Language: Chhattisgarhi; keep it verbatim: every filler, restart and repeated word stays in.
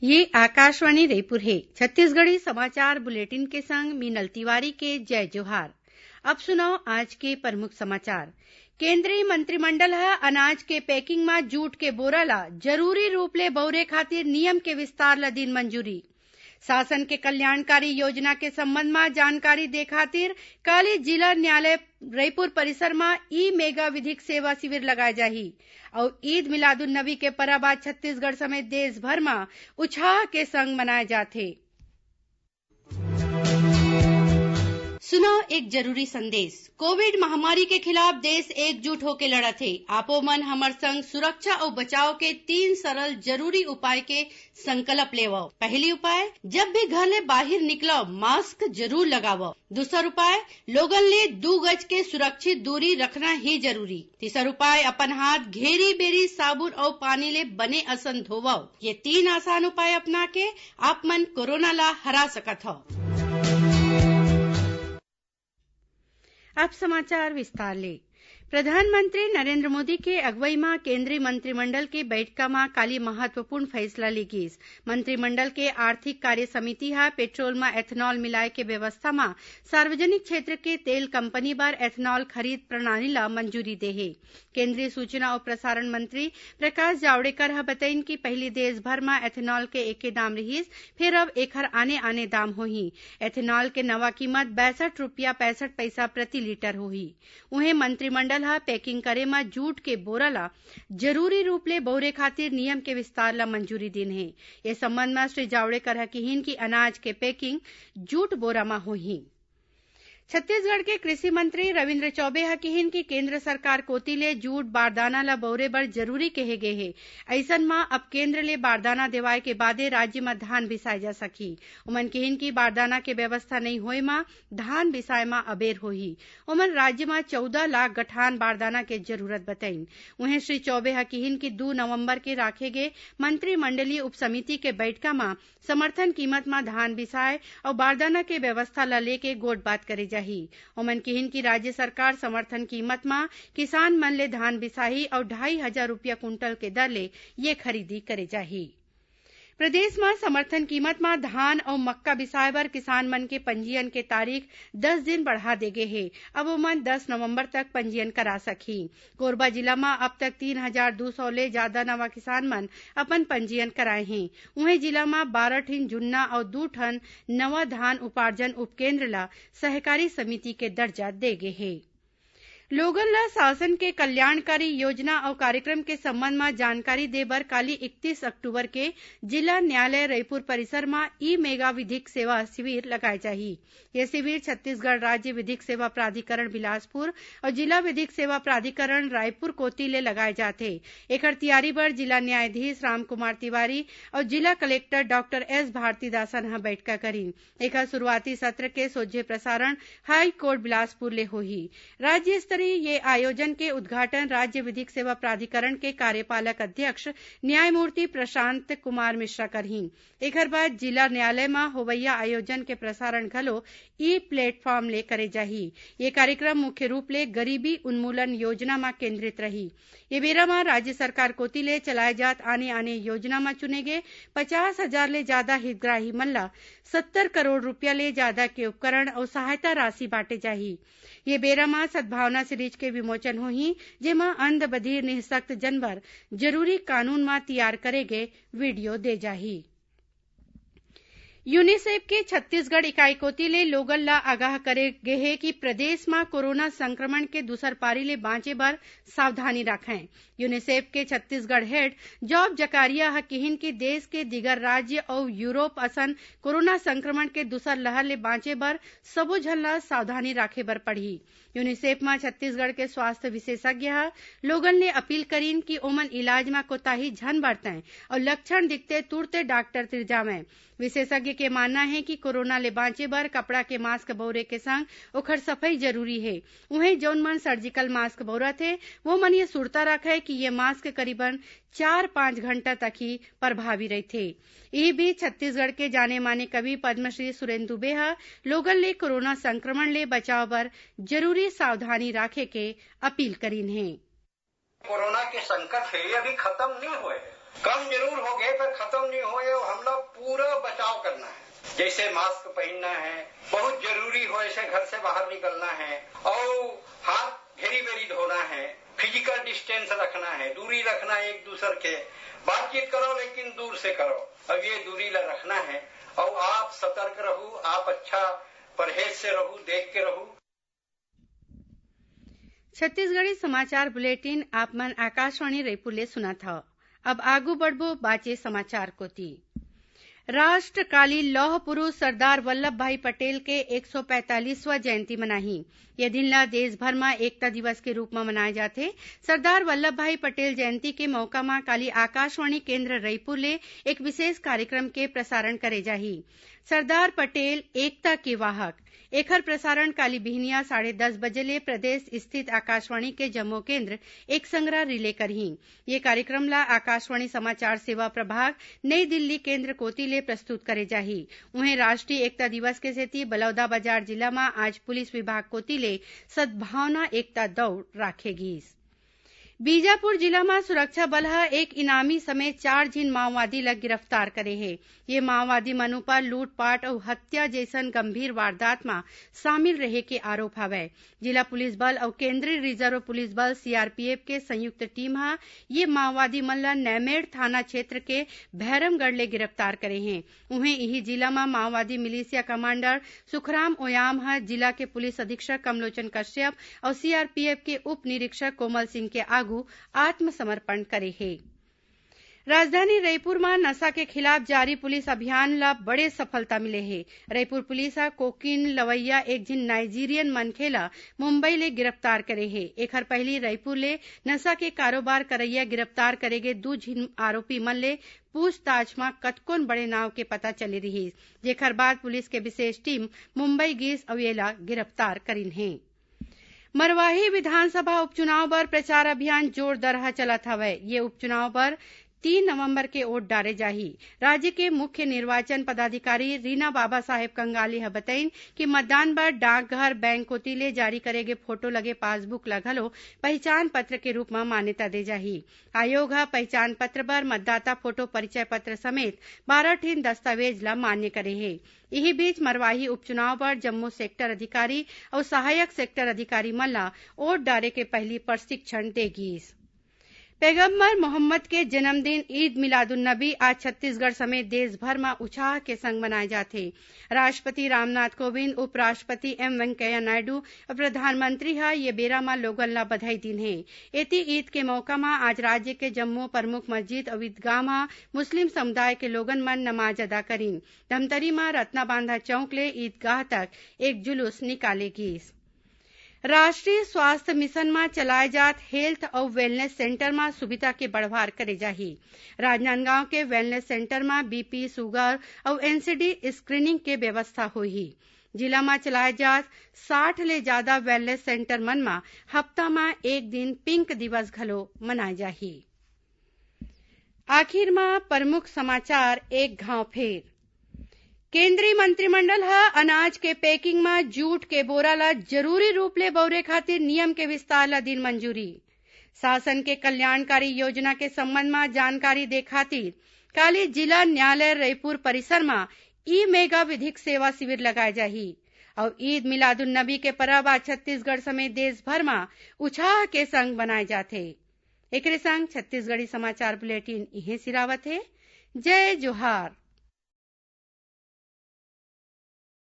ये आकाशवाणी रईपुर हे। छत्तीसगढ़ी समाचार बुलेटिन के संग मीनल तिवारी के जय जोहार। अब सुनव आज के प्रमुख समाचार। केंद्रीय मंत्रिमंडल ह अनाज के packing म जूट के बोरा ल जरूरी रूप ले बउरे खातिर नियम के विस्तार ल दीन मंजूरी। शासन के कल्याणकारी योजना के संबंध म जानकारी दे खातिर काली जिला न्यायालय रईपुर परिसर म ई मेगा विधिक सेवा शिविर लगाए जाही। अउ ईद मिलादुन नबी के परब आज छत्तीसगढ़ समेत देश भर म उछाह के संग मनाए जाथे। सुनव एक जरूरी संदेश। कोविड महामारी के खिलाफ देश एकजुट होके लड़त हे। आपो मन हमर संग सुरक्षा अउ बचाव के तीन सरल जरूरी उपाय के संकल्प लेवव। पहली उपाय, जब भी घर ले बाहिर निकलव, मास्क जरूर लगावव। दूसर उपाय, लोगन ले दू गज के सुरक्षित दूरी रखना ही जरूरी। तीसर उपाय, अपन हाथ घेरी बेरी साबुन अउ पानी ले बने असन धोवव। ये तीन आसान उपाय अपना के आप मन कोरोना ला हरा सकत हव। अब समाचार विस्तार ले। प्रधानमंत्री नरेंद्र मोदी के अगुवई म केंद्रीय मंत्रिमंडल के बइठका म काली महत्वपूर्ण फइसला ले गीस। मंत्रिमंडल के आर्थिक कार्य समिति ह पेट्रोल म ethanol मिलाय के व्यवस्था म सार्वजनिक क्षेत्र के तेल कंपनी बर ethanol खरीद प्रणाली ल मंजूरी दे हे। केंद्रीय सूचना अउ प्रसारण मंत्री प्रकाश जावड़ेकर ह बतइन कि पहिली देश भर म ethanol के एके दाम रिहिस, फेर अब एखर आने-आने दाम होही। Ethanol के नवा कीमत बासठ रुपया पैंसठ पइसा प्रति लीटर होही। उहें, मंत्रिमंडल ह packing करे म जूट के बोरा ल जरूरी रूप ले बउरे खातिर नियम के विस्तार ल मंजूरी दीन हे। ए संबंध म श्री जावड़ेकर ह किहीन कि अनाज के packing जूट बोरा म होही। छत्तीसगढ़ के कृषि मंत्री रविंद्र चौबे ह किहीन कि केंद्र सरकार कोति ले जूट बारदाना ल बउरे बर जरूरी केहे गे हे। अइसन म अब केंद्र ले बारदाना देवाय के बादे राज्य म धान बिसाए जा सकही। ओमन किहीन कि बारदाना के व्यवस्था नइ होए म धान बिसाए म अबेर होही। ओमन राज्य म चौदह लाख गठान बारदाना के जरूरत बतइन। उहें, श्री चौबे ह किहीन कि दू नवंबर के राखे गे मंत्रिमंडलीय उपसमिति के बइठका म समर्थन कीमत म धान बिसाए अउ बारदाना के व्यवस्था ल लेके गोठबात करे जाही। ओमन किहीन कि राज्य सरकार समर्थन कीमत म किसान मन ले धान बिसाही अउ ढाई हजार रुपया कुंटल के दर ले ये खरीदी करे जाही। प्रदेश म समर्थन कीमत म धान अउ मक्का बिसाए बर किसान मन के पंजीयन के तारीख दस दिन बढ़ा दे गे हे। अब ओमन दस नवंबर तक पंजीयन करा सकही। कोरबा जिला म अब तक तीन हजार दू सौ ले जादा नवा किसान मन अपन पंजीयन कराए हें। उहें, जिला म बारह ठिन जुन्ना अउ दू ठन नवा धान उपार्जन उपकेंद्र ल सहकारी समिति के दर्जा दे गे हे। लोगन ल शासन के कल्याणकारी योजना अउ कार्यक्रम के संबंध म जानकारी दे बर काली इकतीस अक्टूबर के जिला न्यायालय रईपुर परिसर म ई मेगा विधिक सेवा शिविर लगाए जाही। ये शिविर छत्तीसगढ़ राज्य विधिक सेवा प्राधिकरण बिलासपुर अउ जिला विधिक सेवा प्राधिकरण रायपुर कोति ले लगाए जाथे। एखर तियारी बर जिला न्यायाधीश रामकुमार तिवारी अउ जिला कलेक्टर डॉक्टर एस भारतीदासन ह बइठका करिन। एखर शुरुआती सत्र के सोझे प्रसारण हाई कोर्ट बिलासपुर ले होही। राज्य स्तरीय ये आयोजन के उद्घाटन राज्य विधिक सेवा प्राधिकरण के कार्यपालक अध्यक्ष न्यायमूर्ति प्रशांत कुमार मिश्रा करही। एखर बाद जिला न्यायालय म होवइया आयोजन के प्रसारण घलो ई platform ले करे जाही। ये कार्यक्रम मुख्य रूप ले गरीबी उन्मूलन योजना म केंद्रित रही। ये बेरा म राज्य सरकार कोति ले चलाए जात आने-आने योजना म चुने गे पचास हजार ले जादा हितग्राही मन ल सत्तर करोड़ रुपया ले जादा के उपकरण अउ सहायता राशि बांटे जाही। ये बेरा म सद्भावना सीरीज के विमोचन होही, जेमा अंध, बधिर, निःशक्त जन बर जरूरी कानून म तियार करे गे वीडियो दे जाही। यूनिसेफ के छत्तीसगढ़ इकाई कोति ले लोगन ल आगाह करे गे हे कि प्रदेश म कोरोना संक्रमण के दूसर पारी ले बांचे बर सावधानी राखंय। यूनिसेफ के छत्तीसगढ़ हेड जॉब जकारिया ह किहिन कि देश के दीगर राज्य अउ यूरोप असन कोरोना संक्रमण के दूसर लहर ले बांचे बर सबो झन ल सावधानी राखे बर पड़ही। यूनिसेफ म छत्तीसगढ़ के स्वास्थ्य विशेषज्ञ ह लोगन ले अपील करिन कि ओमन इलाज म कोताही झन बरतंय अउ लक्षण दिखते तुरते डॉक्टर तीर जावंय। विशेषज्ञ के मानना हे कि कोरोना ले बांचे बर कपड़ा के मास्क बउरे के संग ओखर सफई जरूरी हे। उहें, जउन मन सर्जिकल मास्क बउरत हे, वो मन ये सुरता रखय कि ये मास्क करीबन चार पांच घंटा तक ही प्रभावी रहिथे। इही बीच, छत्तीसगढ़ के जाने माने कवि पद्मश्री सुरेंद्र दुबे ह लोगन ले कोरोना संक्रमण ले बचाव बर जरूरी सावधानी राखे के अपील करिन हे। कोरोना के संकट हे, ये अभी खतम नहीं होए हे। कम जरूर होगे, पर खतम नहीं होए, अउ हमला पूरा बचाव करना है। जैसे मास्क पहनना है, बहुत जरूरी हो, ऐसे घर से बाहर निकलना है, और हाथ घेरी बेरी धोना है, फिजिकल डिस्टेंस रखना है, दूरी रखना है एक दूसर के। बातचीत करो, लेकिन दूर से करो। अब ये दूरी ला रखना है, और आप सतर्क रहू, आप अच्छा परहेज से रहू, देख के रहू। छत्तीसगढ़ी समाचार बुलेटिन आप मन आकाशवाणी रईपुर ले सुनत हव। अब आगू बढ़बो बाचे समाचार कोति। राष्ट्र काली लौह पुरुष सरदार वल्लभ भाई पटेल के एक सौ पैंतालीसवां जयंती मनाही। ये दिन ला देश भर म एकता दिवस के रूप म मनाए जाथे। सरदार वल्लभ भाई पटेल जयंती के मौका म काली आकाशवाणी केंद्र रईपुर ले एक विशेष कार्यक्रम के प्रसारण करे जाही। सरदार पटेल एकता के वाहक, एखर प्रसारण काली बिहनिया साढ़े दस बजे ले प्रदेश स्थित आकाशवाणी के जम्मो केंद्र एक संगरा रिले करही। ये कार्यक्रम ला आकाशवाणी समाचार सेवा प्रभाग नई दिल्ली केंद्र कोति ले प्रस्तुत करे जाही। उहें, राष्ट्रीय एकता दिवस के सेती बलौदाबाजार जिला म आज पुलिस विभाग कोति ले सद्भावना एकता दौड़ राखे गीस। बीजापुर जिला म सुरक्षा बल ह एक इनामी समेत चार झिन माओवादी ल गिरफ्तार करे हे। ये माओवादी मन ऊपर लूटपाट अउ हत्या जइसन गंभीर वारदात म शामिल रहे के आरोप हवय। जिला पुलिस बल अउ केंद्रीय रिजर्व पुलिस बल, सीआरपीएफ, के संयुक्त टीम ह ये माओवादी मन ल नैमेड़ थाना क्षेत्र के भैरमगढ़ ले गिरफ्तार करे हे। उहें, इही जिला म माओवादी मिलिशिया कमांडर सुखराम ओयाम ह जिला के पुलिस अधीक्षक कमलोचन कश्यप अउ सीआरपीएफ के उप निरीक्षक कोमल सिंह के आगू आत्मसमर्पण करे हे। राजधानी रईपुर म नशा के खिलाफ जारी पुलिस अभियान ल बड़े सफलता मिले हे। रईपुर पुलिस ह कोकीन लवइया एक झिन नाइजीरियन मनखे ल मुंबई ले गिरफ्तार करे हे। एखर पहिली रईपुर ले नशा के कारोबार करइया गिरफ्तार करे गे दू झिन आरोपी मन ले पूछताछ म कतकोन बड़े नाव के पता चले रिहिस, जेखर बाद पुलिस के विशेष टीम मुंबई गिस अउ येला गिरफ्तार करिन हे। मरवाही विधानसभा उपचुनाव बर प्रचार अभियान जोरदार ह चलत हवय। ये उपचुनाव बर तीन नवंबर के वोट डारे जाही। राज्य के मुख्य निर्वाचन पदाधिकारी रीना बाबा साहेब कंगाली ह बतइन कि मतदान बर डाकघर, बैंक कोति ले जारी करे गे फोटो लगे पासबुक ल घलो पहिचान पत्र के रूप म मान्यता दे जाही। आयोग ह पहिचान पत्र बर मतदाता फोटो परिचय पत्र समेत बारह ठिन दस्तावेज ल मान्य करे हे। इही बीच, मरवाही उपचुनाव बर जम्मो सेक्टर अधिकारी अउ सहायक सेक्टर अधिकारी मन ल वोट डारे के पहिली प्रशिक्षण दे गीस। पैगंबर मोहम्मद के जन्मदिन ईद मिलादुन्नबी आज छत्तीसगढ़ समेत देश भर म उछाह के संग मनाए जाथे। राष्ट्रपति रामनाथ कोविंद, उपराष्ट्रपति एम वेंकैया नायडू अउ प्रधानमंत्री ह ये बेरा म लोगन ल बधाई दीन हे। एती, ईद के मौका म आज राज्य के जम्मो प्रमुख मस्जिद अउ ईदगाह म मुस्लिम समुदाय के लोगन मन नमाज अदा करिन। धमतरी म रत्नाबांधा चौक ले ईदगाह तक एक जुलूस निकाले गीस। राष्ट्रीय स्वास्थ्य मिशन म चलाए जात हेल्थ अउ वेलनेस सेंटर म सुविधा के बढ़वार करे जाही। राजनांदगांव के वेलनेस सेंटर म बीपी, सुगर अउ एनसीडी स्क्रीनिंग के व्यवस्था होही। जिला म चलाए जात साठ ले जादा वेलनेस सेंटर मन म हफ्ता म एक दिन पिंक दिवस घलो मनाए जाही। आखिर म प्रमुख समाचार एक घांव फेर। केंद्रीय मंत्रिमंडल ह अनाज के पैकिंग म जूट के बोरा ल जरूरी रूप ले बउरे खातिर नियम के विस्तार ल दिन मंजूरी। शासन के कल्याणकारी योजना के संबंध म जानकारी दे खातिर काली जिला न्यायालय रईपुर परिसर म ई मेगा विधिक सेवा शिविर लगाए जाही। अउ ईद मिलादुन नबी के परब आज छत्तीसगढ़ समेत देश भर म उछाह के संग मनाए जाथे। एकरे संग छत्तीसगढ़ी समाचार बुलेटिन इहें सिरावत हे। जय जोहार।